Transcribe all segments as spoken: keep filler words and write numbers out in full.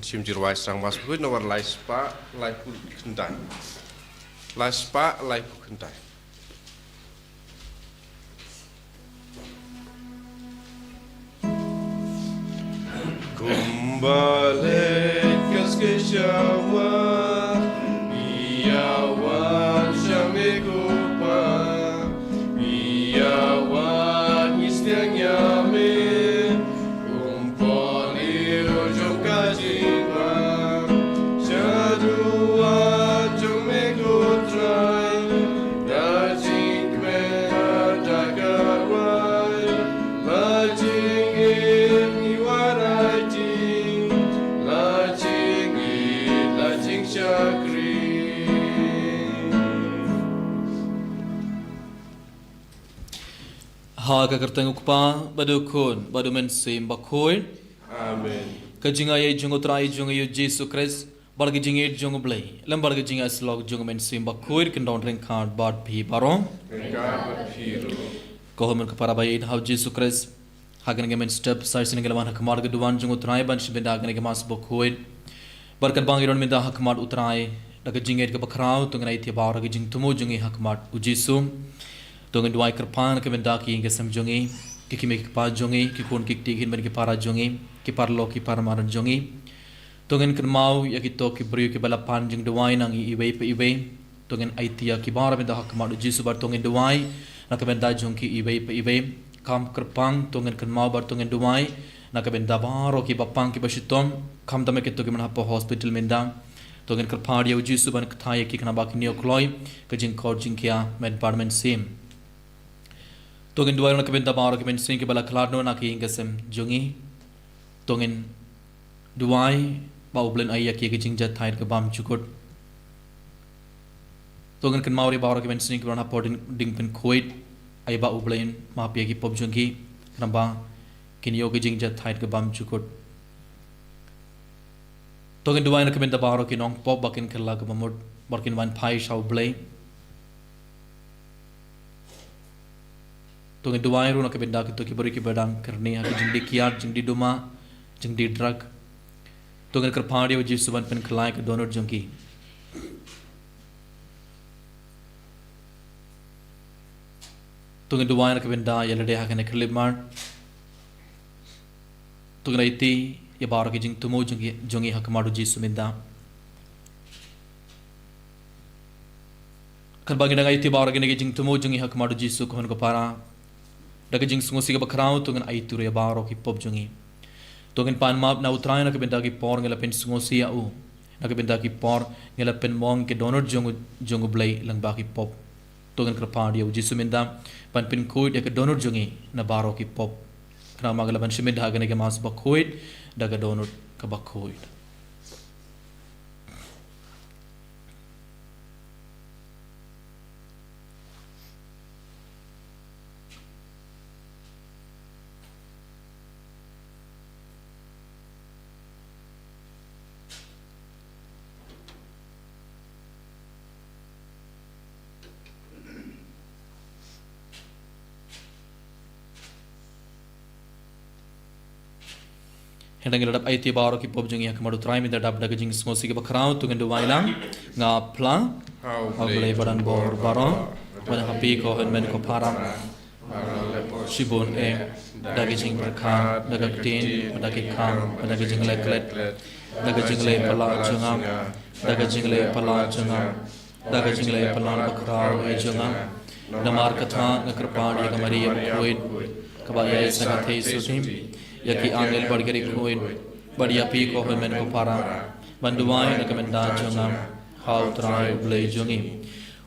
Shim jingrwai shrang Mass Bakhuid, nombar lai spah laiphew khyndai. Lai spah laiphew khyndai. Kumba leit ka skei shawa, ïa wan sha me ko Pa, ïa wan ngi stiang ïa me, kum poli u jong ka jingwan, sha duwan jong me ko Trai, da jingkmen da ka rwai, la jingim ngi wanrah jing, la jingïeit la jingshakri. Ha ka kyrteng u Kpa, bad u Khun, bad u Mynsiem Bakhuid. Amen. Ka jingaiei jong u Trai jong ngi u Jisu Khrist, bad ka jingïeit jong u Blei, lem bad ka jingïasyllok jong u Mynsiem Bakhuid, kin don ryngkat bad phi baroh. Ryngkat bad phi ruh. Ko hynmen ko para ba ïeit ha u Jisu Khrist, ha kane ka mynstep sa shisien ngi la wan ha khmat ka duwan jong u Trai ban shim bynta kane ka Mass Bakhuid. Bad katba ngi don mynta ha khmat u Trai, da ka jingngeit kaba khraw, to ngin aiti baroh ki jingthmu jong ngi ha khmat u Jisu. To ngin duwai kyrpang na ka bynta ki ïing ki sem jong ngi, ki kmie ki kpa jong ngi, ki khun ki kti, ki hynmen ki para jong ngi, ki paralok ki paramadan jong ngi. To ngin kynmaw ïa kito ki briew kiba la pan jingduwai na ngi iwei pa iwei. To ngin aiti ïa ki baroh mynta ha khmat u Jisu, bad to ngin duwai na ka bynta jong ki iwei pa iwei. Kham kyrpang, to ngin kynmaw bad to ngin duwai na ka bynta baroh kiba pang kiba shitom, khamtam ïa kito kiba don hapoh hospital mynta. To ngin kyrpad ïa u Jisu ban kthai ïa ki khnang ba kin ïoh kloi ka jingkhot jingkhia met bad mynsiem. To ngin duwai ruh na ka bynta baroh ki mynsiem kiba la khlad noh na ki ïing ki sem jong ngi. To ngin duwai ba u Blei un ai ïa ki ka jingjahthait ka bymjukut. To ngin kynmaw ruh ïa baroh ki mynsiem kiba don hapoh dieng, dieng pynkhuid, ai ba u Blei un map ïa ki pop jong ki, khnang ba kin ïoh ka jingjahthait ka bymjukut. To ngin duwai na ka bynta baroh ki nongpop ba kin kylla ka bamut, ba kin wan phai sha u Blei. To ngin duwai ruh na ka bynta kito ki briew kiba dang kyrni ha ki jingdih kiad, jingdih duma, jingdih drug. To ngin kyrpad ïa u Jisu ban pynkylla ïa ka dohnud jong ki. To ngin duwai na ka bynta ïa lade ha kane ka khyllipmat. To ngin aiti ïa baroh ki jingthmu jong ngi, jong ngi ha khmat u Jisu mynta. Katba ngi dang aiti baroh kine ki jingthmu jong ngi ha khmat u Jisu, ko hynmen ko para, da ka jingsngewsih kaba khraw to ngin aiti ruh ïa baroh ki pop jong ngi. To ngin pan map na u Trai na ka bynta ki por ngi la pynsngewsih ïa u, na ka bynta ki por ngi la pynmong ki dohnud jong u, jong u Blei lyngba ki pop. To ngin kyrpad ïa u Jisu mynta ban pynkhuid ïa ka dohnud jong ngi na baroh ki pop, khnang ba ngi lah ban shim bynta ha kane ka Mass Bakhuid da ka dohnud kaba khuid. Hynda ngi la dep aiti baroh ki pop jong ngi ha khmat u Trai mynta, dap da ka jingsngewsih kaba khraw to ngin duwai lang. Nga phla ha u Blei Badan Bor baroh, bad ha phi ko hynmen ko para, shibun eh, da ka jingpyrkhat, da ka ktien, da ki kam, da ka jingleh klet, da ka jingleh palat jong nga, da ka jingleh palat jong nga, da ka jingleh palat bakhraw eh jong nga. Namar kata nga kyrpad ïa ka Maria bakhuid, kaba ïaid sa ka theisotti, ïa ki angel bad ki riewkhuid, bad ïa phi ko hynmen ko para, ban duwai na ka bynta jong nga ha u Trai u Blei jong ngi.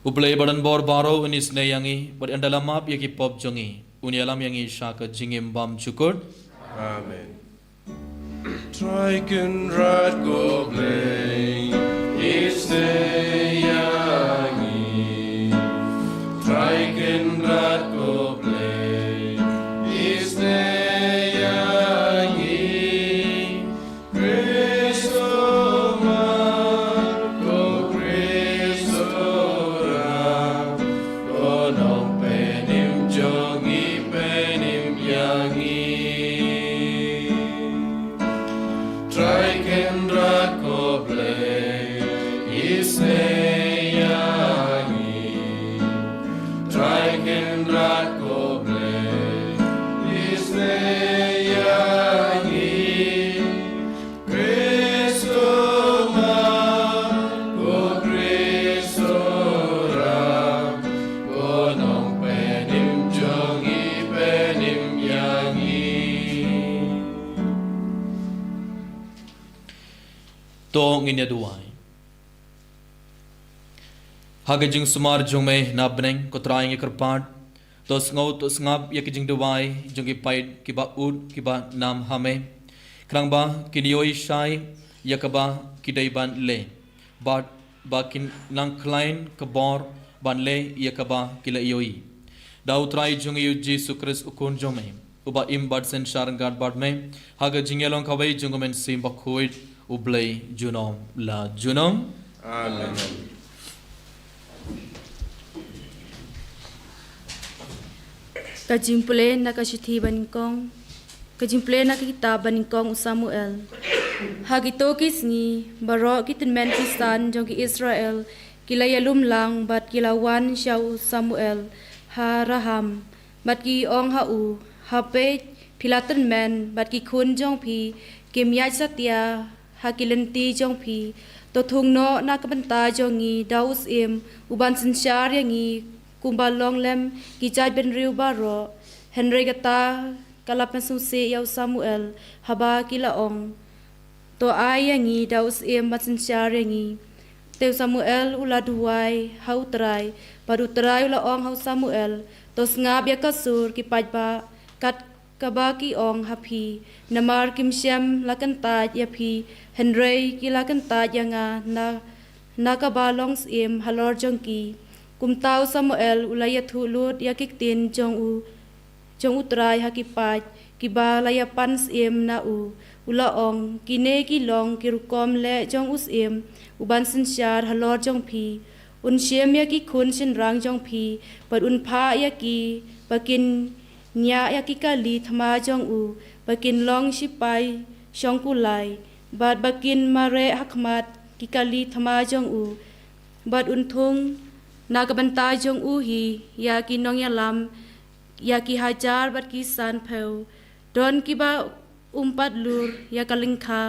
U Blei Badan Bor baroh un isynei ïa ngi, bad ynda la map ïa ki pop jong ngi, un ïalam ïa ngi sha ka jingim bymjukut. Amen. Trai Kynrad ko Blei, isynei ïa ngi. Trai Kynrad ko Blei, isynei ïa ngi. Khrist o Mawlai, ko Khrist o Ram, ko Nongpynim jong ngi, pynim ïa ngi. Trai Kynrad Isnei ïa ngi, Trai Kynrad ko Blei. Isnei ïa ngi, Khrist u Kpa, ko Khrist u Ram, ko Nongpynim jong ngi, pynim ïa ngi. To ngin ïa duwai. Ha ka jingsumar jong me na bneng, ko Trai ngi kyrpad, to sngew to sngap ïa ka jingduwai jong ki paid kiba ud kiba nam ha me, khnang ba kin ïohi shai ïa kaba ki dei ban leh, bad ba kin nang khlaiñ ka bor ban leh ïa kaba ki la ïohi. Da u Trai jong ngi u Jisu Khrist u Khun jong me, uba im bad synshar ryngkat bad me ha ka jingïalong kawei jong u Mynsiem Bakhuid, U Blei junom la junom. Amen. Ka jingpule na ka shithi ba nyngkong. Ka jingpule na ka kitab ba nyngkong u Samuel. Ha kito ki sngi baroh ki tymmen ki san jong ki Israel ki la ïalum lang bad ki la wan sha u Samuel ha Ramah, bad ki ong ha u, ha peit, phi la tymmen bad ki khun jong phi kim ïaid satia ha ki lynti jong phi. To thung noh na ka bynta jong ngi da u syiem u ban synshar ïa ngi kumba long lem ki jaitbynriew baroh. Hynrei kata ka la pynsngewsih ïa u Samuel haba ki la ong, to ai ïa ngi da u syiem ban synshar ïa ngi. Te u Samuel u la duwai ha u Trai, bad u Trai u la ong ha u Samuel, to sngap ïa ka sur ki paidbah kat kaba ki ong ha phi, namar kim shym la kyntait ïa phi, hynrei ki la kyntait ïa nga na, na kaba long syiem halor jong ki. Kumta u Samuel u la ïathuh lut ïa ki ktien jong u, jong u Trai ha ki paid kiba la ïapan syiem na u. U la ong, kine ki long ki rukom leh jong u syiem u ban synshar halor jong phi. Un shim ïa ki khun shynrang jong phi bad un phah ïa ki ba kin ñiah ïa ki kali thma jong u, ba kin long shipai shongkulai, bad ba kin mareh ha khmat ki kali thma jong u. Bad un thung na ka bynta jong u hi ïa ki nongïalam, ïa ki hajar bad ki sanphew. Don kiba um pat lur ïa ka lyngkha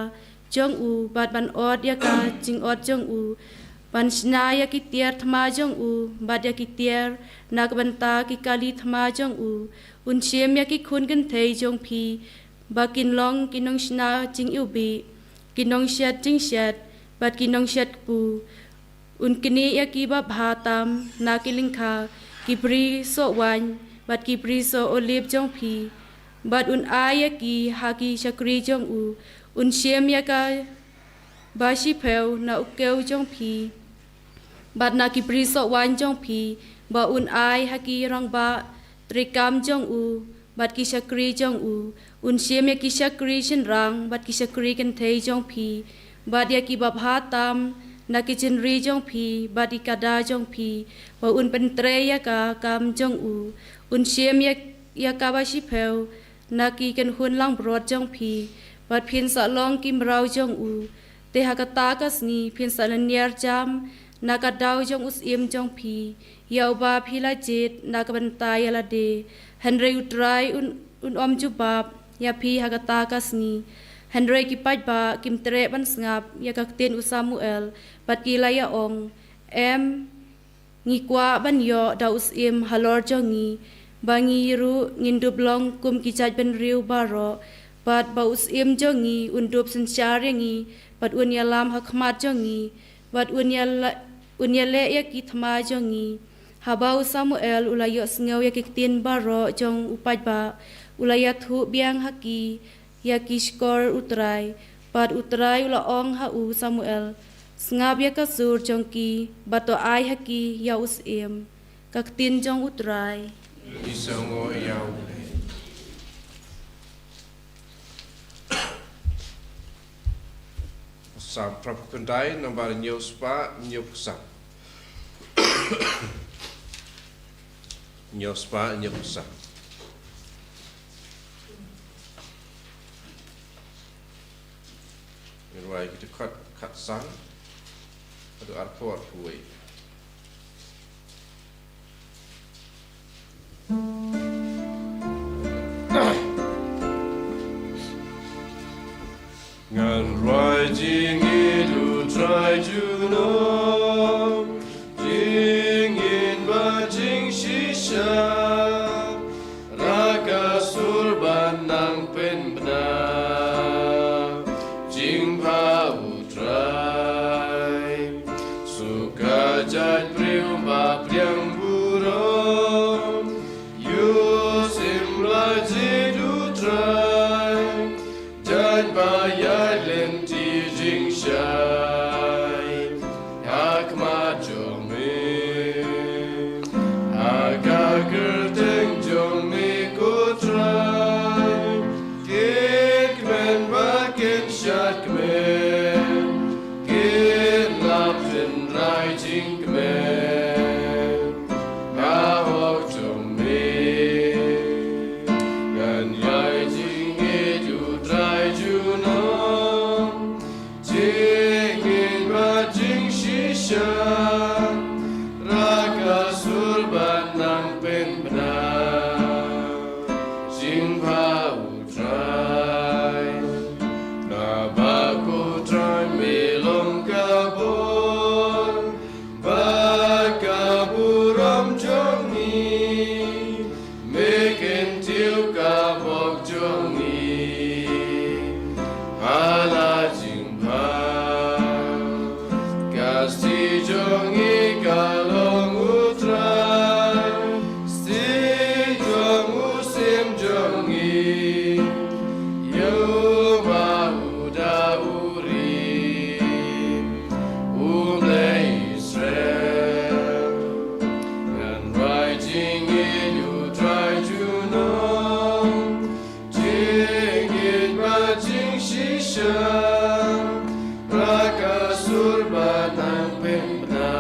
jong u, bad ban ot ïa ka jingot jong u, ban shna ïa ki tiar thma jong u, bad ïa ki tiar na ka bynta ki kali thma jong u. Un shim ïa ki khun kynthei jong phi ba kin long ki nongshna jingiwbih, ki nongshet jingshet, bad ki nongshet kpu. Un knieh ïa ki babha tam na ki lyngkha ki bri soh waiñ bad ki bri soh olib jong phi, bad un ai ïa ki ha ki shakri jong u. Un shim ïa ka bashiphew na u kew jong phi bad na ki bri soh waiñ jong phi, ba un ai ha ki rangbah treikam jong u bad ki shakri jong u. Un shim ïa ki shakri shynrang bad ki shakri kynthei jong phi, bad ïa ki babha tam na ki jingri jong phi bad ki kada jong phi, ba un pyntrei ïa ka kam jong u. Un shim ïa, ïa ka bashiphew na ki kynhun langbrot jong phi, bad phin sa long ki mraw jong u. Te ha kata ka sngi phin sa lynñiar jam na ka daw jong u syiem jong phi, ïa uba phi la jied na ka bynta ïa lade. Hynrei u Trai un, un ym jubab ïa phi ha kata ka sngi. Hynrei ki paidbah kim treh ban sngap ïa ka ktien u Samuel, bad ki la ïa ong, em, ngi kwah ban ïoh da u syiem halor jong ngi, ba ngi ruh ngin dup long kum ki jaitbynriew baroh, bad ba u syiem jong ngi un dup synshar ïa ngi, bad un ïalam ha khmat jong ngi, bad un ïa la-, un ïaleh ïa ki thma jong ngi. Haba u Samuel u la ïohsngew ïa ki ktien baroh jong u paidbah, u la ïathuh biang ha ki ïa ki shkor u Trai, bad u Trai u la ong ha u Samuel, sngap ïa ka sur jong ki, bad to ai ha ki ïa u syiem. Ka ktien jong u Trai. Ïa u. Salm phra phew khyndai, nambar hynñiew spah hynñiew phew san. Hynñiew spah hynñiew phew san. Ngin rwai ki dkhot khatsan. Haduh arphew, arphew wei. Ngan rwai jingïeit u Trai junom, jingïeit bad jingshisha, raka sur ban nang pynbna, jingpha u Trai. Suka jait briew ba pliang burom, ïoh sim rwai jingïeit u Trai. Jait ba ïaid lynti jingshai ha khmat jong me, ha ka kyrteng jong me ko Trai. Kin kmen bad kin shad kmen, kin lap tynrai jingkmen ha hok jong me. Ngan ïai jingïeit u Trai junom, jingïeit bad jingshisha, raka sur ban nang pynbna, jingpha u Trai. Naba ko Trai me long ka bor bad ka burom jong ngi, me kyntiew ka bok jong ngi ha la jingpang. Ka sti jong ngi ka long u Trai, sti jong u Syiem jong ngi, ïa u ba u da u ri, u Blei Israel. Ngan rwai jingïeit u Trai junom, jingïeit bad jingshisha, raka sur ban nang pynbna,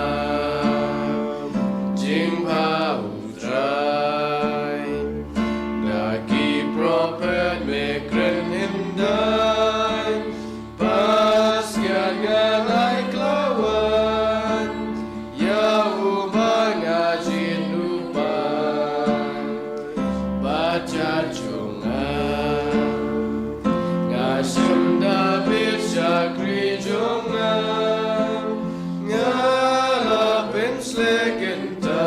jingpha u Trai. Da ki prophet me kren hyndai, paskhiat ngan ai khlawan, ïa u ba nga jied u ba bad jait jong nga. Nga shim David shakri jong nga, nga la pynsleh kynta,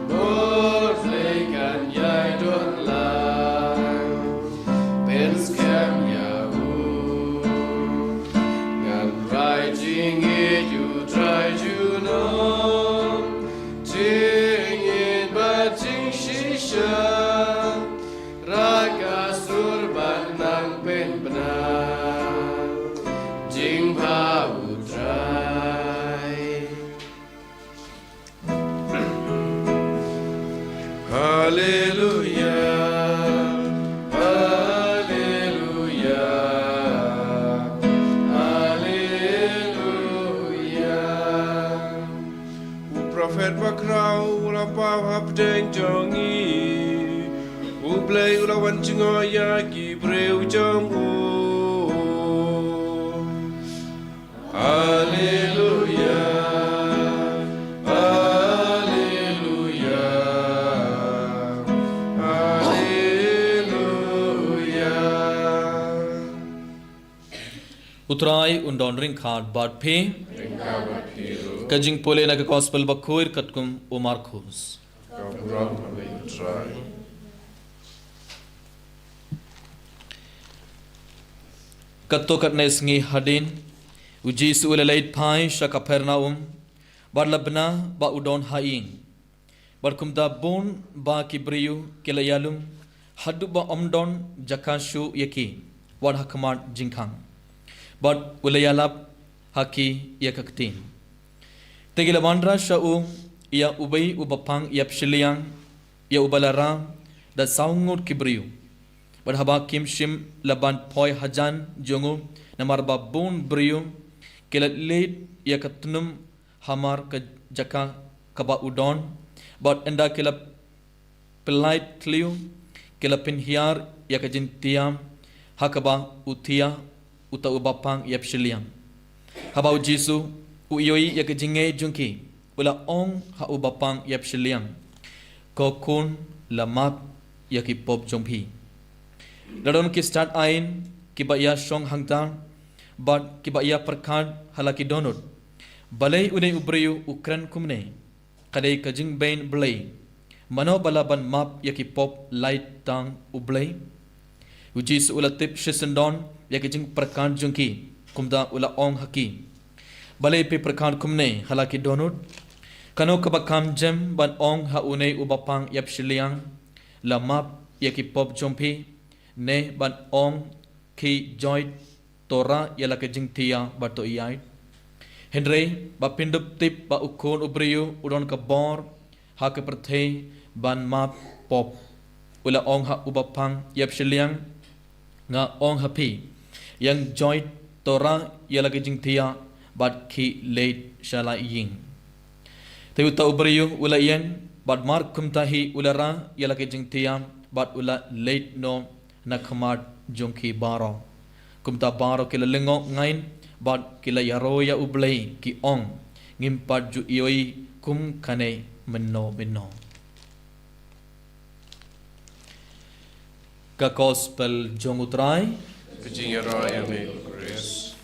bor Blei kan ïai don lang. Pynskhem ïa u. Ngan rwai jingïeit u Trai junom, jingïeit bad jingshisha, raka sur ban nang pynbna, jingpha u Trai. Haleluya, haleluya, haleluya. U prophet bakhraw u la paw hapdeng jong ngi. U Blei u la wan jngoh ïa ki briew jong u. Haleluya, haleluya, haleluya. U Trai un don ryngkat bad phi. Ryngkat bad phi ruh. Ka jingpule na ka Gospel bakhuid katkum u Markus. Ka burom ha me u Trai. Katto katne sngi hadien, u Jisu u la leit phai sha Kapernaum, bad la bna ba u don ha ïing. Bad kumta bun ba ki briew ki la ïalum, haduh ba ym don jaka shuh ïa ki, wat ha khmat jingkhang. Bad u la ïalap ha ki ïa ka ktien. Te ki la wanrah sha u ïa uwei uba pang ïap shiliang, ïa uba la rah da saw ngut ki briew. Bad haba kim shym la ban poi hajan jong u, namar ba bun briew ki la leit ïa ka tnum hamar ka jaka kaba u don, bad ynda ki la pynlait thliew, ki la pynhiar ïa ka jingthiah ha kaba u thiah uta uba pang ïap shiliang. Haba u Jisu u ïohi ïa ka jingngeit jong ki, u la ong ha u bapang ïapshiliang, ko khun, la map ïa ki pop jong phi. La don ki stad aiñ kiba ïa shong hangta bad kiba ïa pyrkhat ha la ki dohnud, balei une u briew u kren kumne? Ka dei ka jingbeiñ Blei. Mano ba lah ban map ïa ki pop lait tang U Blei? U Jisu u la tip shisyndon ïa ki jingpyrkhat jong ki, kumta u la ong ha ki, balei phi pyrkhat kumne ha la ki dohnud? Kano kaba kham jem, ban ong ha une u bapang ïapshiliang, la map ïa ki pop jong phi, ne ban ong, khie joit, to rah ïa la ka jingthiah bad to ïaid? Hynrei ba phin dup tip ba u Khun u briew u don ka bor ha ka pyrthei ban map pop, u la ong ha u bapang ïapshiliang, nga ong ha phi, ïeng joit, to rah ïa la ka jingthiah bad khie leit sha la ïing. Te uta u briew u la ïeng, bad markumta hi u la rah ïa la ka jingthiah bad u la leit noh na khmat jong ki baroh. Kumta baroh ki la lyngngoh ngaiñ bad ki la ïaroh ïa U Blei, ki ong, ngim pat ju ïohi kum kane mynno mynno. Ka Gospel jong U Trai. Ka jingïaroh ïa me, ko Khrist.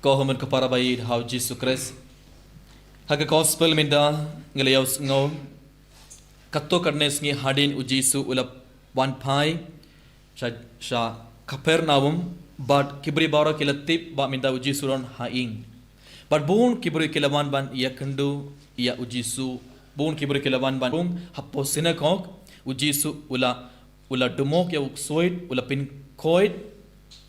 Ko hynmen ko para ba ïeit ha U Jisu Khrist. Ha ka Gospel mynta ngi la ïohsngew, katto katne sngi hadien U Jisu u la wan phai sha, sha Kapernaum, bad ki briew baroh ki la tip ba mynta U Jisu u don ha ïing. Bad bun ki briew ki la wan ban ïakynduh ïa U Jisu, bun ki briew ki la wan ban rung hapoh synagog. U Jisu u la, u la dumok ïa u ksuid, u la pynkhuid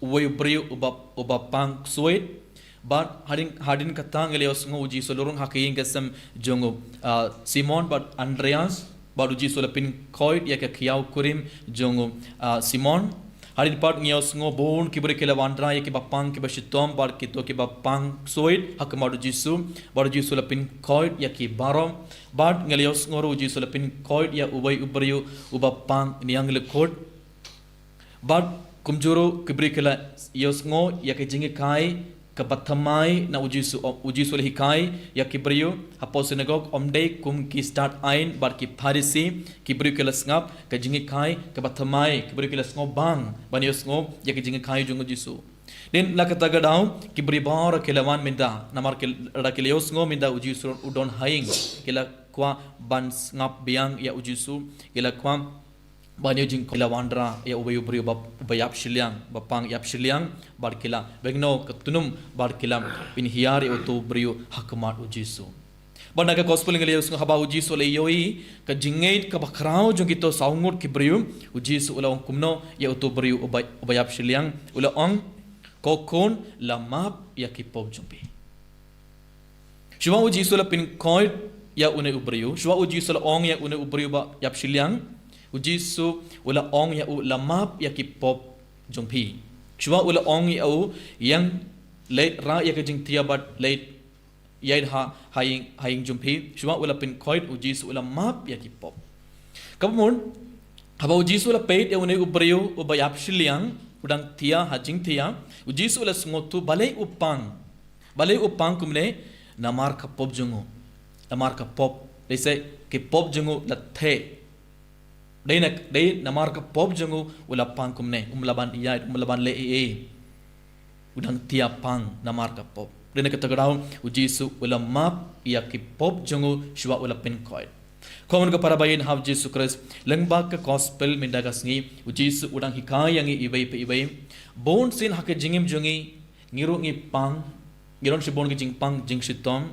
uwei u briew uba, uba pang ksuid. Bad hadien, hadien kata ngi la ïohsngew U Jisu u la rung ha ka ïing ka sem jong u, ah, Simon bad Andreas. Bad U Jisu u la pynkhuid ïa ka khiaw kurim jong u, ah, Simon. Hadien pat ngi ïohsngew bun ki briew ki la wanrah ïa kiba pang kiba shitom bad kito kiba pang ksuid ha khmat U Jisu. Bad U Jisu u la pynkhuid ïa ki baroh. Bad ngi la ïohsngew ruh U Jisu u la pynkhuid ïa uwei u briew uba pang nianglykhut. Bad kumjuh ruh ki briew ki la ïohsngew ïa ka jinghikai kaba thymmai na U Jisu, u, U Jisu u la hikai ïa ki briew hapoh synagog, ym dei kum ki stad aiñ bad ki Pharisi. Ki briew ki la sngap ka jinghikai kaba thymmai, ki briew ki la sngewbang ban ïohsngew ïa ka jinghikai jong U Jisu. Dei na kata ka daw ki briew baroh ki la wan mynta, namar ki la, ki la ïohsngew mynta U Jisu u don ha ïing, ki la kwah ban sngap biang ïa U Jisu, ki la kwah ban ïoh jingkhuid. Ki la wanrah ïa uwei u briew uba, uba ïap shiliang, ba pang ïap shiliang, bad ki la bynñiaw ka tnum, bad ki la pynhiar ïa uto u briew ha khmat U Jisu. Bad na ka Gospel ngi la ïohsngew haba U Jisu u la ïohi ka jingngeit kaba khraw jong kito saw ngut ki briew, U Jisu u la ong kumno ïa uto u briew uba, uba ïap shiliang, u la ong, ko khun, la map ïa ki pop jong phi. Shuwa U Jisu u la pynkhuid ïa une u briew, shuwa U Jisu u la ong ïa une u briew ba ïap shiliang, U Jisu u la ong ïa u, la map ïa ki pop jong phi. Shuwa u la ong ïa u, ïeng, leit rah ïa ka jingthiah bad leit ïaid ha, ha ïing, ha ïing jong phi. Shuwa u la pynkhuid, U Jisu u la map ïa ki pop. Kaba mut, haba U Jisu u la peit ïa une u briew uba ïap shiliang u dang thiah ha jingthiah, U Jisu u la sngewthuh balei u pang. Balei u pang kumne? Namar ka pop jong u. Namar ka pop. Lehse ki pop jong u la theh. Dei na, dei namar ka pop jong u u la pang kumne. Um lah ban ïaid, um lah ban leh ei ei. U dang thiah pang namar ka pop. Dei na kata ka daw U Jisu u la map ïa ki pop jong u shuwa u la pynkhuid. Ko hynmen ko para ba ïeit ha U Jisu Khrist, lyngba ka Gospel mynta ka sngi, U Jisu u dang hikai ïa ngi iwei pa iwei. Bunsien ha ka jingim jong ngi, ngi ruh ngi pang, ngi don shibun ki jingpang jingshitom.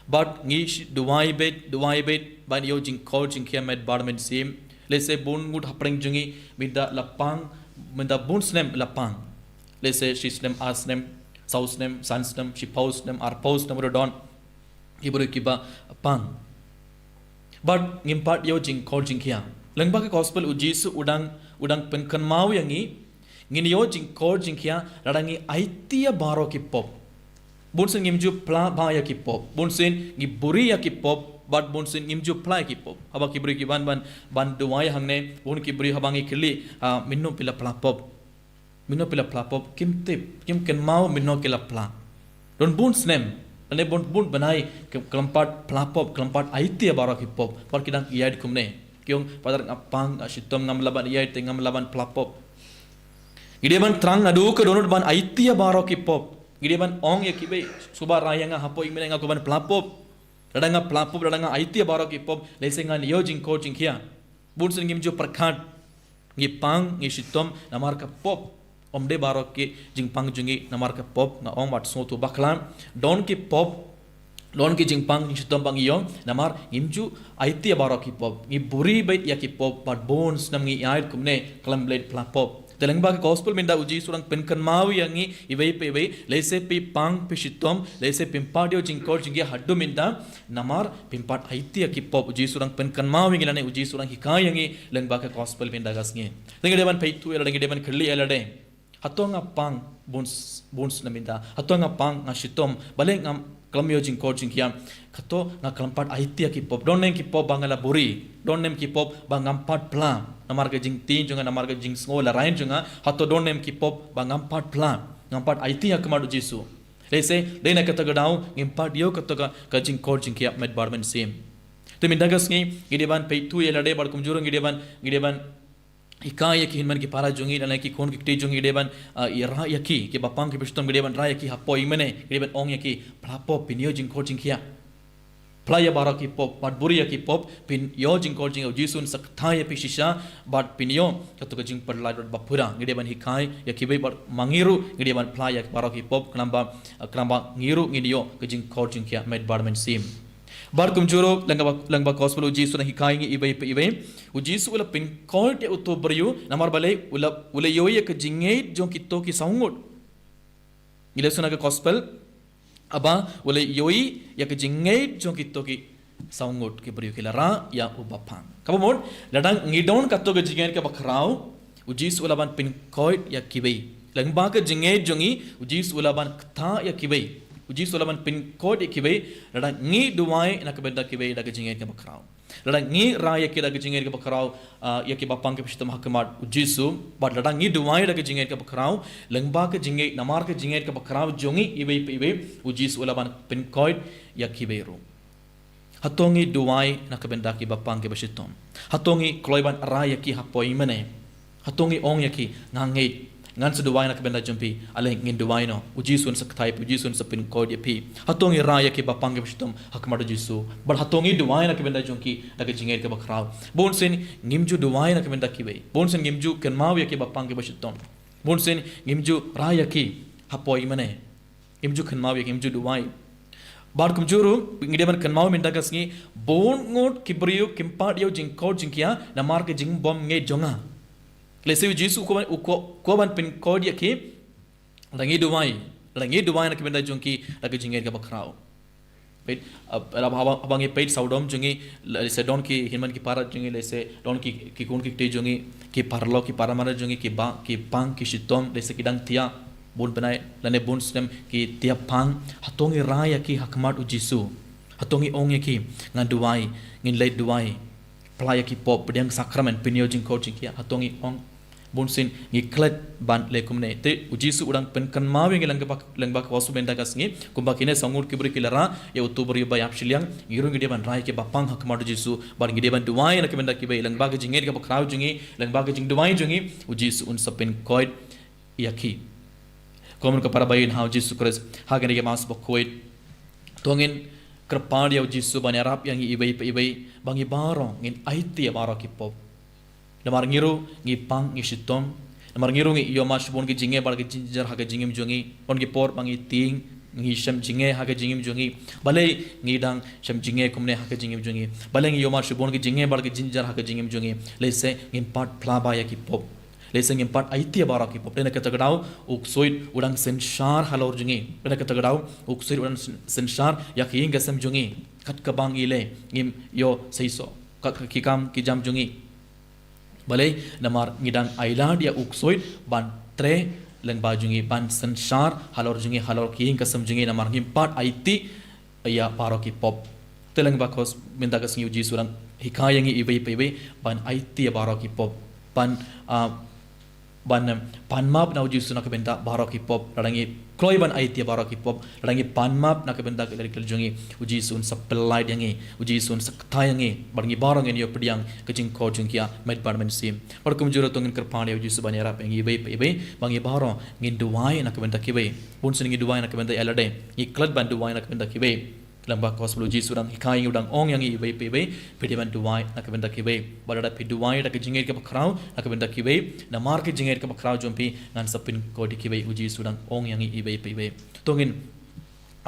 Bad ngi shi-, duwai beit, duwai beit ban ïoh jingkhot jingkhia met bar mynsiem. Lehse bun ngut hapdeng jong ngi mynta la pang, mynta bun snem la pang. Lehse shi snem, ar snem, saw snem, san snem, shiphew snem, arphew snem ruh don ki briew kiba pang. Bad ngim pat ïoh jingkhot jingkhia. Lyngba ka Gospel U Jisu u dang, u dang pynkynmaw ïa ngi, ngin ïoh jingkhot jingkhia lada ngi aiti ïa baroh ki pop. Bunsien ngim ju pla ba ïa ki pop. Bunsien ngi buhrieh ïa ki pop. Bad bun sien ngim ju phla ïa ki pop. Haba ki briew ki wan ban, ban duwai hangne, bun ki briew haba ngi kylli, ah, mynno phi la phla pop. Mynno phi la phla pop, kim tip, kim kynmaw mynno ki la phla. Don bun snem, lane bun, bun bnai, ki khlem pat phla pop, khlem pat aiti ïa baroh ki pop, bad ki dang ïaid kumne. Ki ong, Father, nga pang, nga shitom, ngam lah ban ïaid te, ngam lah ban phla pop. Ngi dei ban thrang naduh ka dohnud ban aiti ïa baroh ki pop. Ngi dei ban ong ïa kiwei, sngewbha rai ïa nga hapoh ïing mane, nga kwah ban phla pop. Lada nga phla pop, lada nga aiti ïa baroh ki pop, lehse ngan ïoh jingkor jingkhiah. Bun sien ngim ju pyrkhat. Ngi pang, ngi shitom namar ka pop. Ym dei baroh ki jingpang jong ngi namar ka pop, nga ong, wat sngewthuh bakla. Don ki pop, don ki jingpang jingshitom ba ngi ïoh namar ngim ju aiti ïa baroh ki pop. Ngi buhrieh beit ïa ki pop, bad bun snem ngi ïaid kumne khlem leit phla pop. Te lyngba ka gospel mynta u Jisu u dang pynkynmaw ïa ngi iwei pa iwei, lehse phi pang, phi shitom, lehse phim pat ïoh jingkor jingkhiah haduh mynta, namar phim pat aiti ïa ki pop. U Jisu u dang pynkynmaw ïa ngi lane u Jisu u dang hikai ïa ngi lyngba ka gospel mynta ka sngi. Te ngi dei ban peit thuh ïa lade, ngi dei ban kylli ïa lade. Hato nga pang bun s-, bun snem mynta? Hato nga pang, nga shitom, balei ngam, khlem ïoh jingkor jingkhiah? Hato nga khlem pat aiti ïa ki pop? Don ne em ki pop ba nga la buhrieh? Don ne em ki pop ba ngam pat phla namar ka jingtieng jong nga, namar ka jingsngew la rain jong nga? Hato don ne em ki pop ba ngam pat phla, ngam pat aiti ha khmat u Jisu? Lehse dei na kata ka daw ngim pat ïoh kata ka, ka jingkor jingkhiah met bad mynsiem. Te mynta ka sngi ngi dei ban peit thuh ïa lade, bad kumjuh ruh ngi dei ban, ngi dei ban hikai ïa ki hynmen ki para jong ngi, lane ki khun ki kti jong ngi, ngi dei ban, ah, ïa rai ïa ki, ki bapang ki bashitom, ngi dei ban rai ïa ki hapoh ïing mane, ngi dei ban ong ïa ki, phla pop, phin ïoh jingkor jingkhiah. Phla ïa baroh ki pop, bad buhrieh ïa ki pop, phin ïoh jingkor jingkhiah. U Jisu un sa kthai ïa phi shisha, bad phin ïoh kato ka jingpyllait bad bapura. Ngi dei ban hikai ïa kiwei, bad ma ngi ruh ngi dei ban phla ïa baroh ki pop, khnang ba, khnang ba ngi ruh ngin ïoh ka jingkor jingkhiah met bad mynsiem. Bad kumjuh ruh lyngba, lyngba gospel u Jisu u dang hikai ïa ngi iwei pa iwei. U Jisu u la pynkoit ïa uto u briew, namar balei? U la, u la ïohi ïa ka jingngeit jong kito ki saw ngut. Ngi leh shuh na ka gospel, haba u la ïohi ïa ka jingngeit jong kito ki saw ngut ki briew, ki la rah ïa u bapang. Kaba mut, lada ngi don kato ka jingngeit kaba khraw, u Jisu u la ban pynkoit ïa kiwei. Lyngba ka jingngeit jong ngi, u Jisu u la ban ktah ïa kiwei. U Jisu u la ban pynkoit ïa kiwei, lada ngi duwai na ka bynta kiwei da ka jingngeit kaba khraw. Lada ngi rai ïa ki da ka jingngeit kaba khraw, ah, ïa ki bapang ki bashitom ha khmat u Jisu, bad lada ngi duwai da ka jingngeit kaba khraw, lyngba ka jingngeit, namar ka jingngeit kaba khraw jong ngi iwei pa iwei, u Jisu u la ban pynkoit ïa kiwei ruh. Hato ngi duwai na ka bynta ki bapang ki bashitom? Hato ngi kloi ban rai ïa ki hapoh ïing mane? Hato ngi ong ïa ki, nga ngeit, ngan sa duwai na ka bynta jong phi? Ale ngin duwai noh. U Jisu un sa kthai ïa phi, u Jisu un sa pynkoit ïa phi. Hato ngi rai ïa ki bapang ki bashitom ha khmat u Jisu? Bad hato ngi duwai na ka bynta jong ki da ka jingngeit kaba khraw? Bun sien ngim ju duwai na ka bynta kiwei. Bun sien ngim ju kynmaw ïa ki bapang ki bashitom. Bun sien ngim ju rai ïa ki hapoh ïing mane. Ngim ju kynmaw ïa ki, ngim ju duwai. Bad kumjuh ruh ngi dei ban kynmaw mynta ka sngi, bun ngut ki briew kim pat ïoh jingkor jingkhiah namar ka jingbym ngeit jong nga. Lehse u Jisu u kwah, u kwah, kwah ban pynkoit ïa ki, lada ngi duwai, lada ngi duwai na ka bynta jong ki da ka jingngeit kaba khraw. Peit, ah, haba, haba, haba ngi peit sawdong jong ngi, lehse don ki hynmen ki para jong ngi, lehse don ki, ki khun ki kti jong ngi, ki paralok ki paramar jong ngi, ki ba, ki pang ki shitom, lehse ki dang thiah bun bnai lane bun snem, ki thiah pang. Hato ngi rai ïa ki ha khmat u Jisu? Hato ngi ong ïa ki, ngan duwai, ngin leit duwai, phla ïa ki pop, pdiang sakramen, phin ïoh jingkor jingkhiah? Hato ngi ong? Bun sien ngi klet ban leh kumne. Te u Jisu u dang pynkynmaw ïa ngi lyngba, lyngba ka gospel mynta ka sngi, kumba kine saw ngut ki briew ki la rah ïa uto u briew ba ïap shiliang, ngi ruh ngi dei ban rai ïa ki bapang ha khmat u Jisu, bad ngi dei ban duwai na ka bynta kiwei. Lyngba ka jingngeit kaba khraw jong ngi, lyngba ka jingduwai jong ngi, u Jisu un sa pynkoit ïa ki. Kumno ka para ba ïeit ha u Jisu Khrist, ha kane ka Mass bakhuid, to ngin kyrpad ïa u Jisu ban ïarap ïa ngi iwei pa iwei, ba ngi baroh ngin aiti ïa baroh ki pop. Namar ngi ruh ngi pang, ngi shitom. Namar ngi ruh ngi ïohmad shibun ki jingeh bad ki jingjynjar ha ka jingim jong ngi. Don ki por ba ngi tieng, ngi shem jingeh ha ka jingim jong ngi. Balei ngi dang shem jingeh kumne ha ka jingim jong ngi? Balei ngi ïohmad shibun ki jingeh bad ki jingjynjar ha ka jingim jong ngi? Lehse ngim pat phla bha ïa ki pop. Lehse ngim pat aiti ïa baroh ki pop. Te na kata ka daw u ksuid u dang synshar halor jong ngi. Te na kata ka daw u ksuid u dang syn-, synshar ïa ka ïing ka sem jong ngi. Kat kaba ngi leh, ngim ïoh seisoh. Kat ki kam ki jam jong ngi. Balei? Namar ngi dang ailad ïa u ksuid ban trei lyngba jong ngi, ban synshar halor jong ngi, halor ka ïing ka sem jong ngi, namar ngim pat aiti ïa baroh ki pop. Te lyngba ka khos bynta ka sngi u Jisu u dang hikai ïa ngi iwei pa iwei ban aiti ïa baroh ki pop. Ban, ah, ban, em, pan map na u Jisu na ka bynta baroh ki pop. Lada ngi kloi ban aiti ïa baroh ki pop, lada ngi pan map na ka bynta ka ïaid ka leit jong ngi, u Jisu un sa pynlait ïa ngi, u Jisu un sa kthai ïa ngi, bad ngi baroh ngin ïoh pdiang ka jingkhot jong ki ïa met bad mynsiem. Bad kumjuh ruh to ngin kyrpad ïa u Jisu ban ïarap ïa ngi iwei pa iwei, ba ngi baroh ngin duwai na ka bynta kiwei. Bun sien ngi duwai na ka bynta ïa lade, ngi klet ban duwai na ka bynta kiwei. Lyngba ka khos u Jisu u dang hikai ïa ngi, u dang ong ïa ngi iwei pa iwei, phi dei ban duwai na ka bynta kiwei. Bad lada phi duwai da ka jingngeit kaba khraw na ka bynta kiwei, namar ka jingngeit kaba khraw jong phi ngan sa pynkhuid ïa kiwei, u Jisu u dang ong ïa ngi iwei pa iwei. To ngin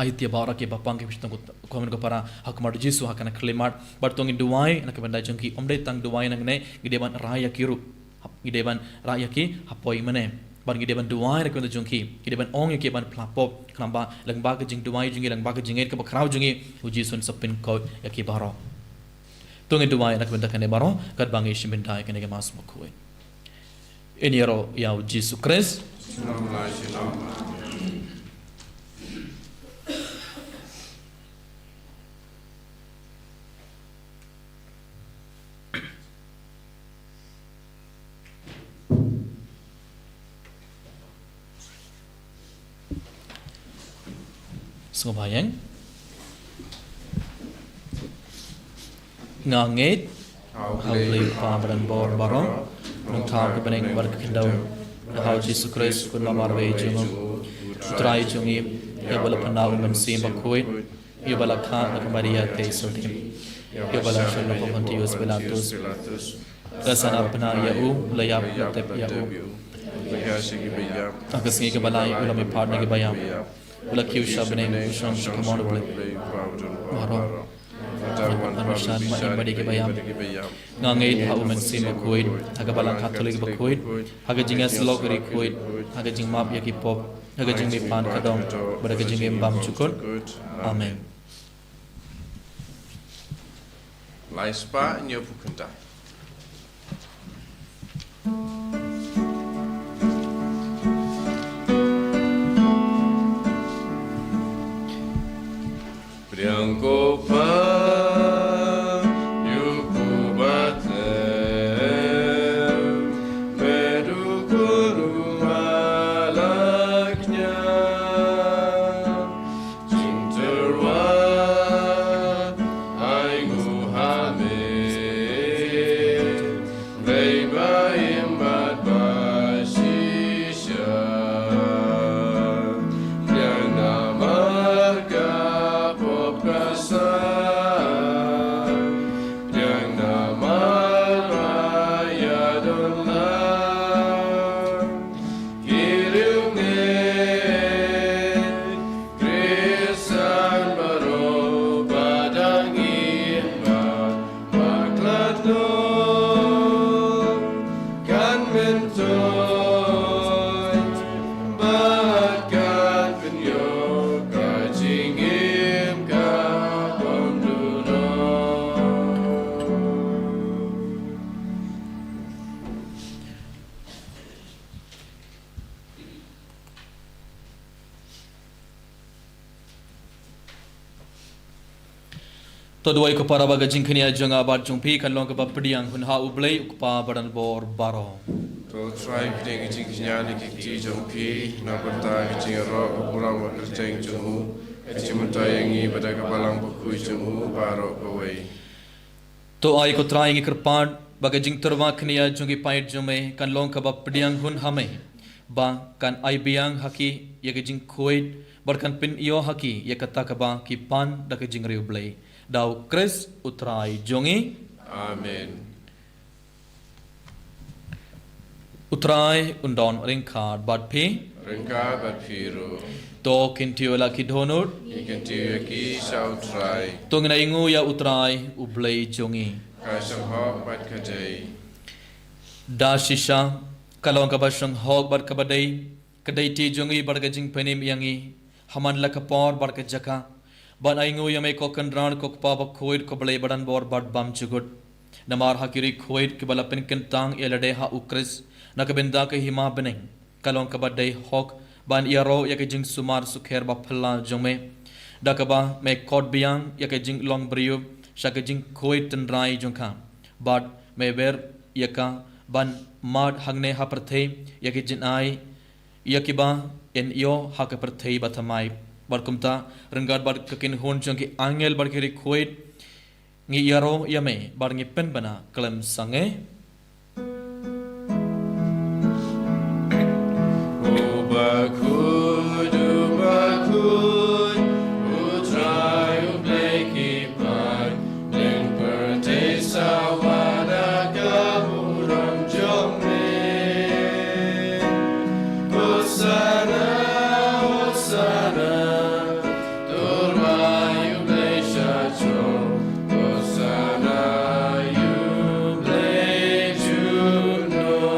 aiti ïa baroh ki bapang ki bishop, ki khun ki para ha khmat u Jisu ha kane ka khyllipmat. Bad to ngin duwai na ka bynta jong ki, ym dei tang duwai nangne, ngi dei ban rai ïa ki ruh. Hap, ngi dei ban rai ïa ki ha poi mane. Bad ngi dei ban duwai na ka bynta jong ki. Ngi dei ban ong ïa ki ban phla pop. Khnang ba lyngba ka jingduwai jong ngi, lyngba ka jingngeit kaba khraw jong ngi, u Jisu un sa pynkhuid ïa ki baroh. To ngin duwai na ka bynta kane baroh, katba ngi shim bynta ïa kane ka Mass bakhuid. Ngin ïaroh ïa u Jisu Khrist. Sngewbha ïeng. Nga ngeit ha U Blei Kpa badonbor baroh, u nongthaw ka bneng bad ka khyndew, ha U Jisu Khrist u khynnah marwei jong u, u Trai jong ngi, ïa uba la pynlah u Mynsiem Bakhuid, ïa uba la kha na ka Maria Theisotti, ïa uba la shong lypa u Pontius Pilatus, la sah bnai ïa u, la ïap, la tep ïa u. Ha ka sngi kaba lai u la mihpat na kiba ïap, u la kiew sha bneng, u shong sha kamon U Blei baroh. Ngan wan ban wan bishar ïa kiba ïap. Nga ngeit ha U Mynsiem Bakhuid, ha ka Balang Katholik bakhuid, ha ka jingïasyllok ri khuid, ha ka jingmap ïa ki pop, ha ka jingmihpat ka dong, bad ha ka jingim bymjukut. Amen. Lai spah hynñiew phew khyndai. Pdiang ko Pa, ïa u kpu ba tep, me dukun u malak ñiah. Jingtyrwa ai nguh ha me, Blei ba im bad ba shisha. Pdiang namar ka pop ka sah, pdiang namar ba ïadon lang. Ki riewngeit Khristan baroh ba dang im bad ba khlad noh, kan myntoi bad kan pynïoh ka jingim ka bym duh noh. To duwai ko para ba ka jingkñia jong nga bad jong phi kan long kaba pdiang hun ha U Blei U Kpa badonbor baroh. To Trai pdiang ka jingkñia na ki kti jong phi na ka bynta ka jingïaroh ka burom ka kyrteng jong u, ka jingmyntoi ïa ngi bad ïa ka Balang Bakhuid jong u baroh kawei. To ai ko Trai ngi kyrpad ba ka jingtyrwa kñia jong ki paid jong me kan long kaba pdiang hun ha me, ba kan ai biang ha ki ïa ka jingkhuid bad kan pynïoh ha ki ïa kata kaba ki pan da ka jingriewblei. Da U Khrist U Trai jong ngi. Amen. U Trai un don ryngkat bad phi. Ryngkat bad phi ruh. To kyntiew la ki dohnud. Ngi kyntiew ïa ki sha U Trai. To ngin ainguh ïa U Trai U Blei jong ngi. Ka shong hok bad ka dei. Da shisha ka long kaba shong hok bad kaba dei ka daiti jong ngi bad ka jingpynim ïa ngi ha man la ka por bad ka jaka ban ainguh ïa me ko Kynrad ko Kpa Bakhuid ko Blei badonbor bad bymjukut. Namar ha ki ri khuid kiba la pynkyntang ïa lade ha U Khrist na ka bynta ka hima bneng, ka long kaba dei hok ban ïaroh ïa ka jingsumar sukher ba phylla jong me. Da kaba me khot biang ïa ka jinglong briew sha ka jingkhuid tynrai jong ka, bad me wer ïa ka ban mad hangne ha pyrthei ïa ki jingai ïa kiba yn ïoh ha ka pyrthei bathymmai. Bad kumta, ryngkat bad ka kynhun jong ki angel bad ki riewkhuid, ngi ïaroh ïa me bad ngi pynbna khlem sangeh. U bakhuid, u bakhuid, u Trai u Blei ki paid, ïa pyrthei sa wad da ka burom jong me. Hosana, Hosana, to U Blei sha throne. Hosana, ïa U Blei junom.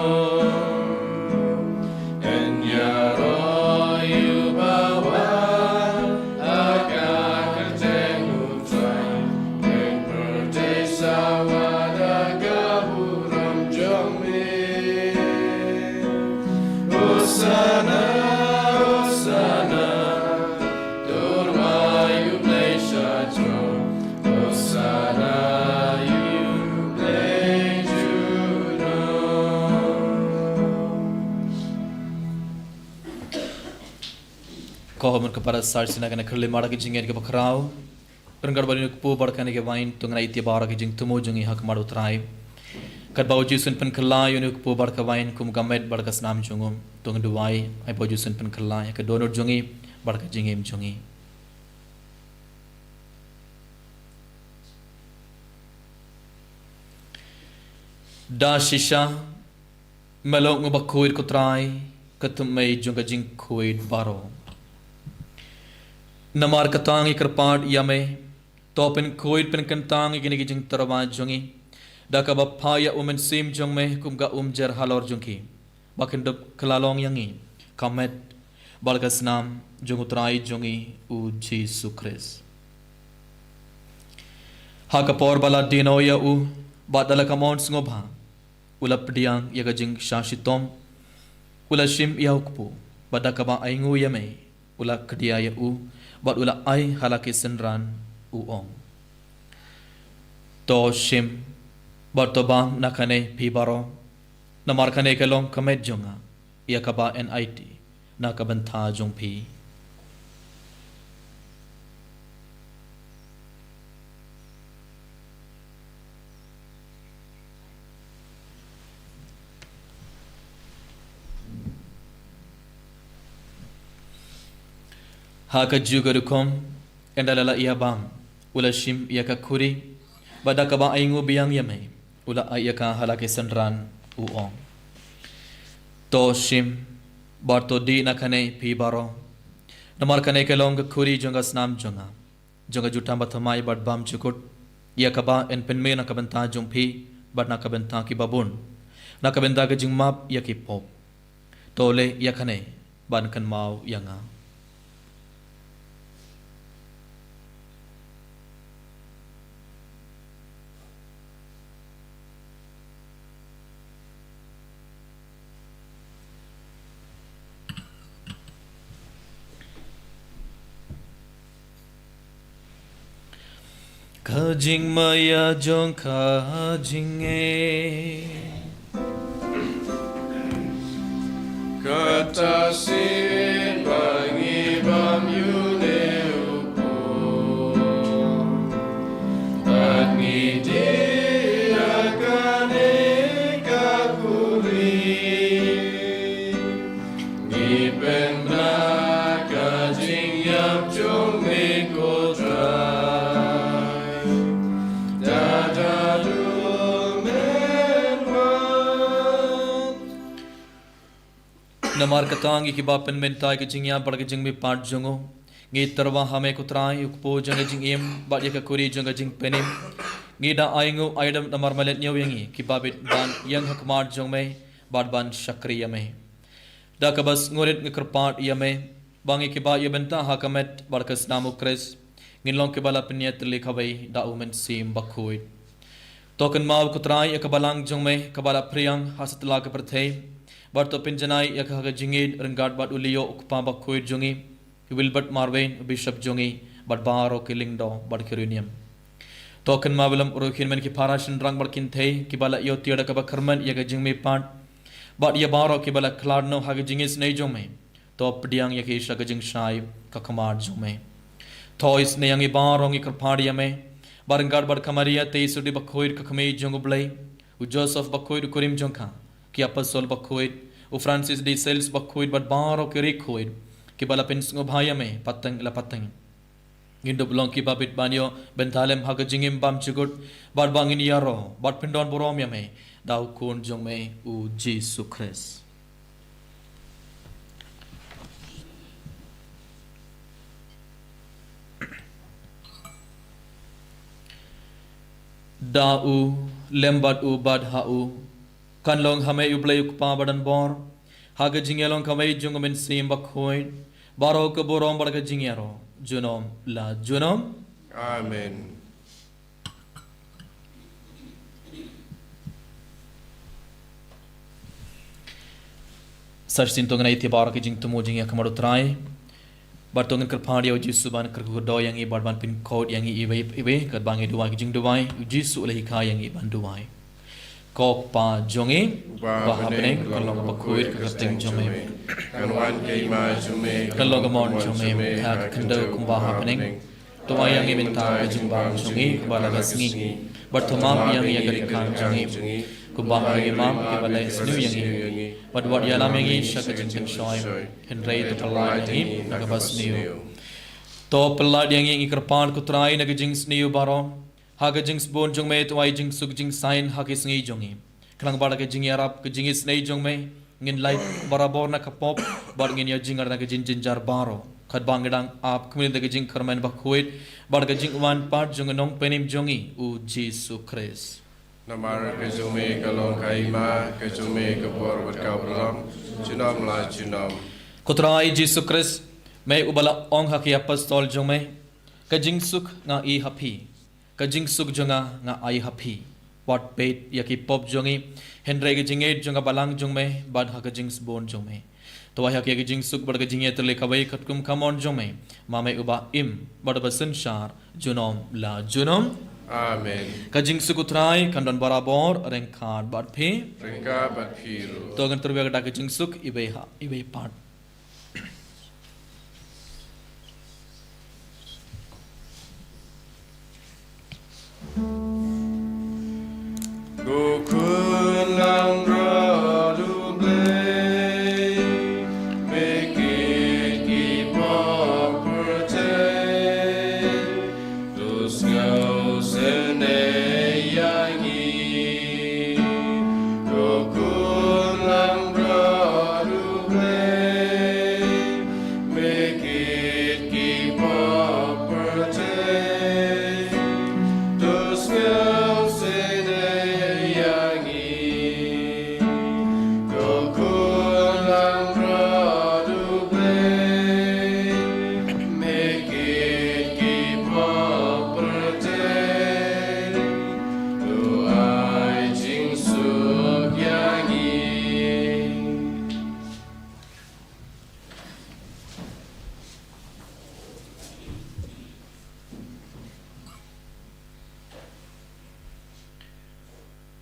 Yn ïaroh ïa u bawan ha ka kyrteng U Trai, ïa pyrthei sa wad da ka burom jong me. Hosana, Hosana, to U Blei sha throne. Hosana, ïa U Blei junom. Ko hom ka para sar sina kana kyrli mar ka jingngeit kaba khraw. Ryngkat bad ïa une u kpu bad kane ka wain, to ngin ïa tip baroh ka jingthmu jong ngi ha khmat U Trai. Katba U Jisu un pynkylla ïa une u kpu bad ka wain kum ka met bad ka snam jong u, to ngin duwai, ai ba U Jisu un pynkylla ïa ka dohnud jong ngi bad ka jingim jong ngi. Da shisha, me long u bakhuid ko Trai, ka thymmei jong ka jingkhuid baroh. Namar kata ngi kyrpad ïa me, to pynkhuid pynkyntang ïa kine ki jingtyrwa jong ngi, da kaba phah ïa u Mynsiem jong me kum ka umjer halor jong ki, ba kin dup kylla long ïa ngi ka met bad ka snam jong U Trai jong ngi U Jisu Khrist. Ha ka por ba la die noh ïa u, bad da la ka mon sngewbha, u la pdiang ïa ka jingshah shitom, u la shim ïa u kpu, bad da kaba ainguh ïa me, u la khdia ïa u, bad u la ai ha la ki synran, u ong: To shim, bad to bam na kane phi baroh, namar kane ka long ka met jong nga, ïa kaba yn aiti na ka bynta jong phi. Ha kajuh ka rukom, ynda la ïa bam, u la shim ïa ka khuri, bad da kaba ainguh biang ïa me, u la ai ïa ka ha la ki synran, u ong: To shim, bad to dih na kane phi baroh, namar kane ka long ka khuri jong ka snam jong nga, jong ka jutang bathymmai bad bymjukut, ïa kaba yn pynmih na ka bynta jong phi, bad na ka bynta kiba bun, na ka bynta ka jingmap ïa ki pop. To leh ïa kane ban kynmaw ïa nga. Ka jingmaïa jong ka jingngeit. Kata shisien ba ngi bam ïa une u kpu, bad ngi dih ïa kane ka khuri, ngi pynbna ka jingïap jong me ko Trai, da haduh men wan. Namar kata ngi kiba pynmynta ïa ka jingïap bad ka jingmihpat jong u, ngi tyrwa ha me ko Trai, u kpu jong ka jingim, bad ïa ka khuri jong ka jingpynim. Ngi da ainguh aidam namar me la ñiew ïa ngi, kiba bit ban ïeng ha khmat jong me, bad ban shakri ïa me. Da kaba sngewrit ngi kyrpad ïa me, ba ngi kiba ïa bynta ha ka met bad ka snam u Khrist, ngin long kiba la pynïatylli kawei da u Mynsiem Bakhuid. To kynmaw ko Trai ïa ka balang jong me, kaba la phriang ha satlak ka pyrthei, bad to pynjanai ïa ka ha ka jingïeit ryngkat bad u Leo u kpa bakhuid jong ngi, u Wilbert Marwein u bishop jong ngi, bad baroh ki lyngdoh bad ki riewniam. To kynmaw ïa lem ruh kin men ki para shynrang bad kynthei kiba la ïoh tiar da kaba kyrmen ïa ka jingmihpat, bad ïa baroh kiba la khlad noh ha ka jingisynei jong me. To pdiang ïa ki sha ka jingshai ka khmat jong me. To isynei ïa ngi baroh, ngi kyrpad ïa me, ba ryngkat bad ka Maria Theisotti bakhuid ka kmie jong U Blei, u Joseph bakhuid u kurim jong ka, ki apostol bakhuid, u Francis de Sales bakhuid bad baroh ki riewkhuid kiba la pynsngewbha ïa me pateng la pateng. Ngin dup long kiba bit ban ïoh bynta lem ha ka jingim bymjukut, bad ba ngin ïaroh bad pyndonburom ïa me da U Khun jong me U Jisu Khrist. Da u, lem bad u, bad ha u, kan long ha me U Blei U Kpa badonbor, ha ka jingïalong kawei jong U Mynsiem Bakhuid, baroh ka burom bad ka jingïaroh junom la junom. Amen. Sa shisien to ngin ïa ïatai baroh ki jingthmu jingïakhmat U Trai. Bad to ngin kyrpad ïa U Jisu ban kyrkhu kyrdoh ïa ngi bad ban pynkhuid ïa ngi iwei pa iwei, katba ngi duwai ki jingduwai, U Jisu u la hikai ïa ngi ban duwai. Ko Kpa jong ngi, uba ha bneng, kan long bakhuid ka kyrteng jong me. Kan wan ka hima jong me, kan long ka mon jong me ha ka khyndew kumba ha bneng. To ai ïa ngi mynta ka jingbam jong ngi kaba la ka sngi. Bad to map ïa ngi ïa ka riewkhang jong ngi, kumba ngi map ïa kiba la sniew ïa ngi. Bad wat ïalam ïa ngi sha ka jingpynshoi, hynrei to pyllait ïa ngi na kaba sniew. To pyllait ïa ngi, ngi kyrpad ko Trai, na ka jingsniew baroh. Ha ka jingsbun jong me to ai jingsuk jingsaiñ ha ki sngi jong ngi. Khnang ba da ka jingïarap, ka jingisynei jong me, ngin lait barabor na ka pop, bad ngin ïoh jynjar na ka jingjynjar baroh. Katba ngi dang ap khmih da ka jingkyrmen bakhuid, bad ka jingwan pat jong u Nongpynim jong ngi, U Jisu Khrist. Namar ka jong me ka long ka hima, ka jong me ka bor bad ka burom, junom la junom. Ko Trai Jisu Khrist, me uba la ong ha ki apostol jong me, ka jingsuk nga ai ha phi, ka jingsuk jong nga nga ai ha phi. Wat peit ïa ki pop jong ngi, hynrei ka jingïeit jong ka balang jong me, bad ha ka jingsbun jong me. To ai ha ki ïa ka jingsuk bad ka jingïatylli kawei katkum ka mon jong me, ma me uba im, bad uba synshar, junom la junom. Amen. Ka jingsuk U Trai kan don barabor ryngkat bad phi. Ryngkat bad phi ruh. To ngin turwei da ka jingsuk iwei ha iwei pat. Ko Khun langbrot U Blei, me kit ki pop pyrthei, to sngewsynei ïa ngi. Ko Khun langbrot U Blei, me kit ki pop pyrthei, to sngewsynei ïa ngi. Ko Khun langbrot U Blei, me kit ki pop pyrthei, to ai jingsuk ïa ngi.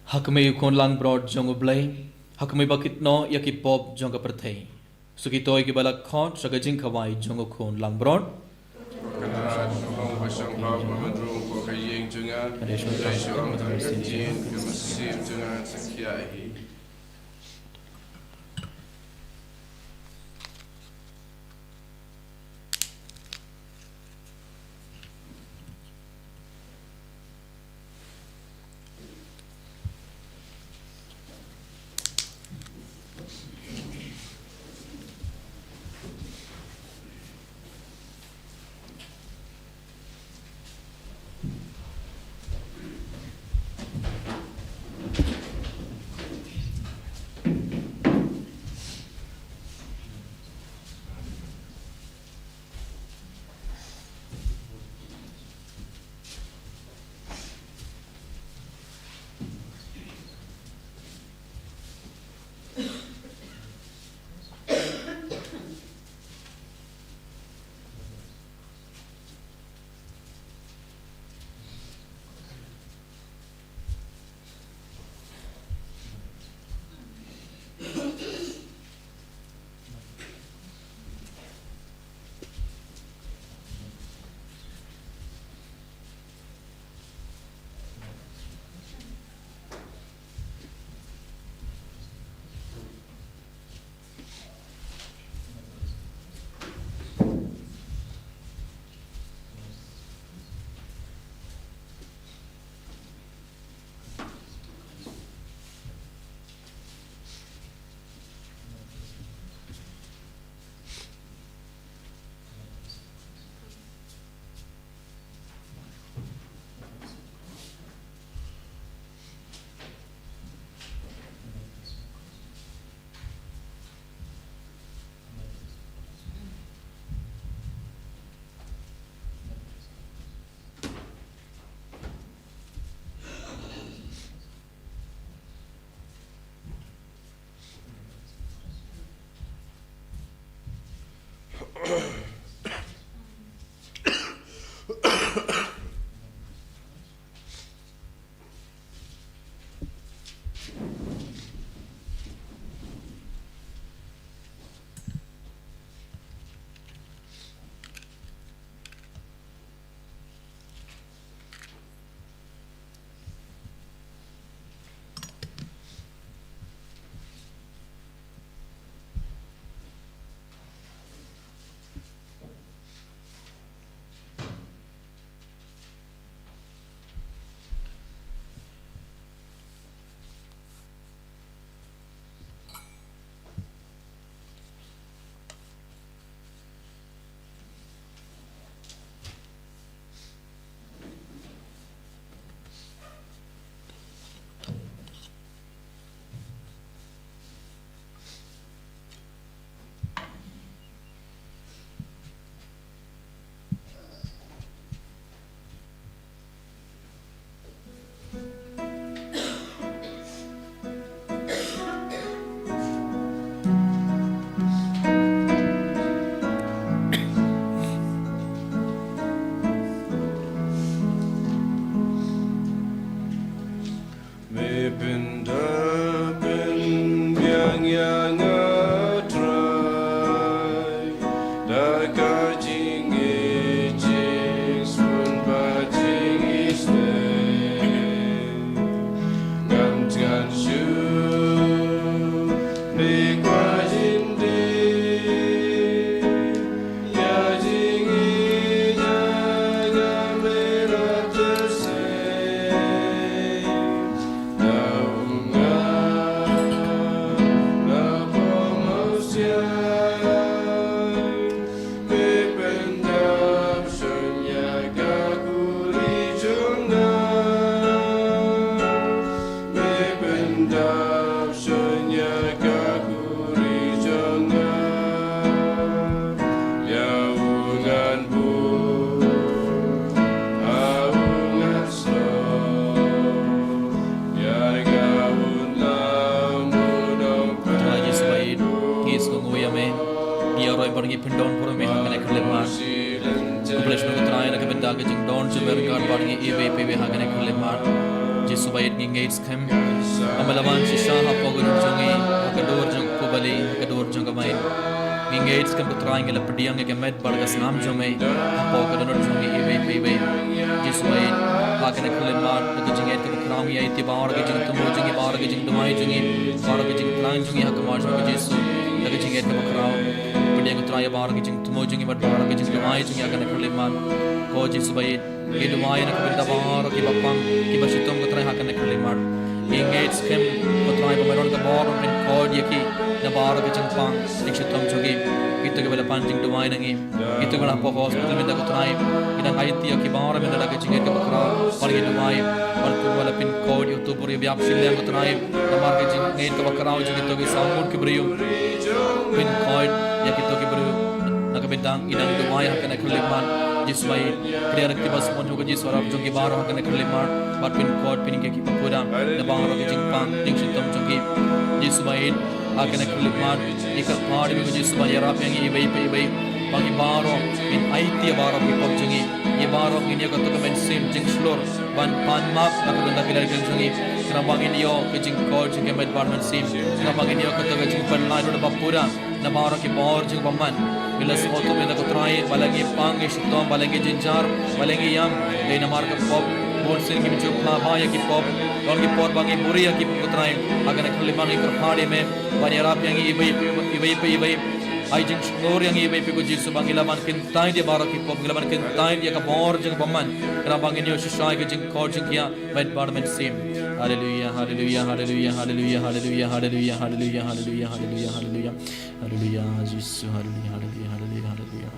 Ha khmih U Khun langbrot jong U Blei, ha khmih ba kit noh ïa ki pop jong ka pyrthei. Sa kito ïa kiba la khot sha ka jingkhawai jong U Khun langbrot. Kynrad, ko Khun ba shong bha ba mudui, ko ka ïing jong nga, ka dei shuwa ka ktien ka mynsiem jong nga sa khia hi. Me pynda pynbiang ïa nga Trai, da ka jingïeit jingsngewbha jingïeit. Ngam tngan shuh ne kwah jin dei ïa jingïeit jong nga, me la tyrsa. Trai Jisu baieit, ngi sngewnguh ïa me. Ngi ïaroh ba ngi pyndon burom ïa me ha kane ka khyllipmat. Khublei shibun ko Trai na ka bynta ka jingdon jingpyrkhat bad ngi iwei pa iwei ha kane ka khyllipmat. Jisu baieit, ngi ngeit skhem ba me la wan shisha hapoh ka dur jong ngi, ha ka dur jong u Bali, ha ka dur jong ka baieit. Ngi ngeit skhem ko Trai, ngi la pdiang ïa ka met bad ka snam jong me hapoh ka dohnud jong ngi iwei pa iwei. Jisu baieit, ha kane ka khyllipmat, da ka jingngeit kaba khraw ngi aiti baroh ki jingthmu jong ngi, baroh ki jingduwai jong ngi, baroh ki jingthrang jong ngi ha ka mon jong ka Jisu, da ka jingngeit kaba khraw. Pdiang ko Trai ïa baroh ki jingthmu jong ngi bad baroh ki jingduwai jong ngi ha kane ka khyllipmat. Ko Jisu baieit, ngi duwai na ka bynta baroh kiba pang, kiba shitom ko Trai ha kane ka khyllipmat. Ngi ngeit skhem ko Trai ba me don ka bor ban pynkhuid ïa ki na baroh ki jingpang jingshitom jong ki. Kito kiba la pan jingduwai na ngi, kito kiba la hapoh hospital mynta ko Trai, ngi dang aiti ïa ki baroh mynta da ka jingngeit kaba khraw. Bad ngi duwai ba me la pynkhuid ïa uto u briew ba ïap shiliang ko Trai, namar ka jingngeit kaba khraw jong kito ki saw ngut ki briew. Pynkhuid ïa kito ki briew na ka bynta ngi dang duwai ha kane ka khyllipmat. Jisu baieit, khlieh ïa ki ba sngewthuh ko Jisu, ïarap jong ki baroh ha kane ka khyllipmat. Bad pynkhuid, pynkhih ki ba khuid na baroh ki jingpang jingshitom jong ki. Jisu baieit, ha kane ka khyllipmat ngi kyrpad ïa me ko Jisu ban ïarap ïa ngi iwei pa iwei. Ba ngi baroh ngin aiti ïa baroh ki pop jong ngi. Ngi baroh ngin ïoh kato ka mynsiem jingshlur ban pan map na ka bynta ki lad ki kynsan jong ngi. Khnang ba ngin ïoh ka jingkhuid jong ka met bad mynsiem. Khnang ba ngin ïoh kato ka jingpynlait ruh ba pura na baroh ki bor jong u bymman. Ngi la sngewthuh mynta ko Trai, balei ngi pang, ngi shitom, balei ngi jynjar, balei ngi ïam. Dei namar ka pop. Bun sien ngim ju phla bha ïa ki pop. Don ki por ba ngi buhrieh ïa ki pop ko Trai. Ha kane ka khyllipmat ngi kyrpad ïa me ban ïarap ïa ngi iwei pa iwei, iwei pa iwei. Ai jingsngur ïa ngi iwei pa iwei ko Jisu, ba ngi lah ban kyntait ïa baroh ki pop, ngi lah ban kyntait ïa ka bor jong u bymman. Khnang ba ngin ïoh shisha ïa ka jingkhuid jong ka met bad mynsiem. Haleluia, haleluia, haleluia, haleluia, haleluia, haleluia, haleluia, haleluia, haleluia, haleluia. Haleluia, Jisu, haleluia, haleluia, haleluia, haleluia.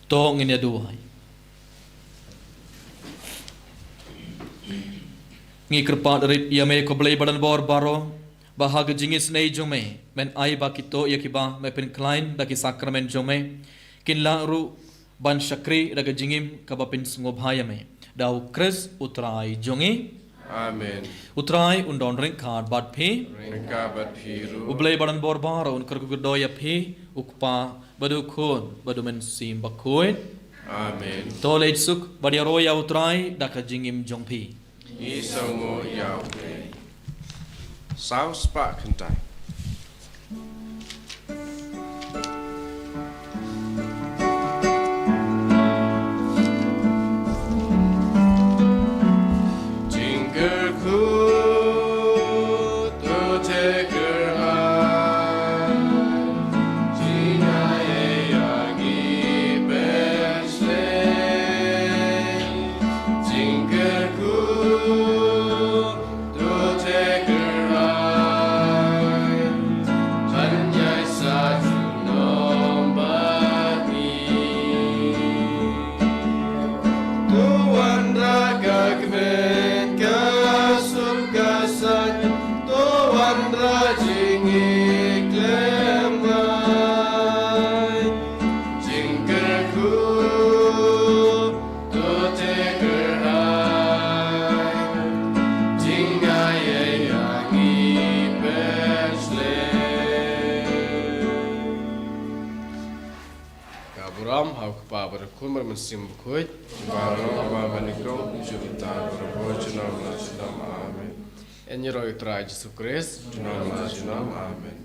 To ngin ïa duwai. Ngi kyrpad rit ïa me ko Blei badonbor baroh, ba ha ka jingisynei jong me, men ai ba kito ïa kiba me pynkhlaiñ da ki sakramen jong me kin lah ruh ban shakri da ka jingim kaba pynsngewbha ïa me. da U Khrist U Trai jong ngi. Amen. U Trai un don ryngkat bad phi. Ryngkat bad phi ruh. U Blei badonbor baroh un kyrkhu kyrdoh ïa phi, U Kpa, bad U Khun, bad U Mynsiem Bakhuid. Amen. To leit suk bad ïaroh ïa U Trai da ka jingim jong phi. Ngi sngewbha ïa U Blei. Saw spah kyntai. Jingkyrkhu to te kyrhai, jingaiei ïa ngi pynslem. Jingkyrkhu to te kyrhai, ban ïaisah junom bad ngi. To wanrah ka kmen ka suk ka saiñ, to wanrah jingïeit khlem ai. Jingkyrkhu to te kyrhai, jingaiei ïa ngi pynslem. Ka burom ha U Kpa bad U Khun bad U Mynsiem Bakhuid. Baroh ba nyngkong, junom, baroh junom la junom. Amen. Ïaroh ïa U Trai Jisu Khrist. Junom la junom. Amen.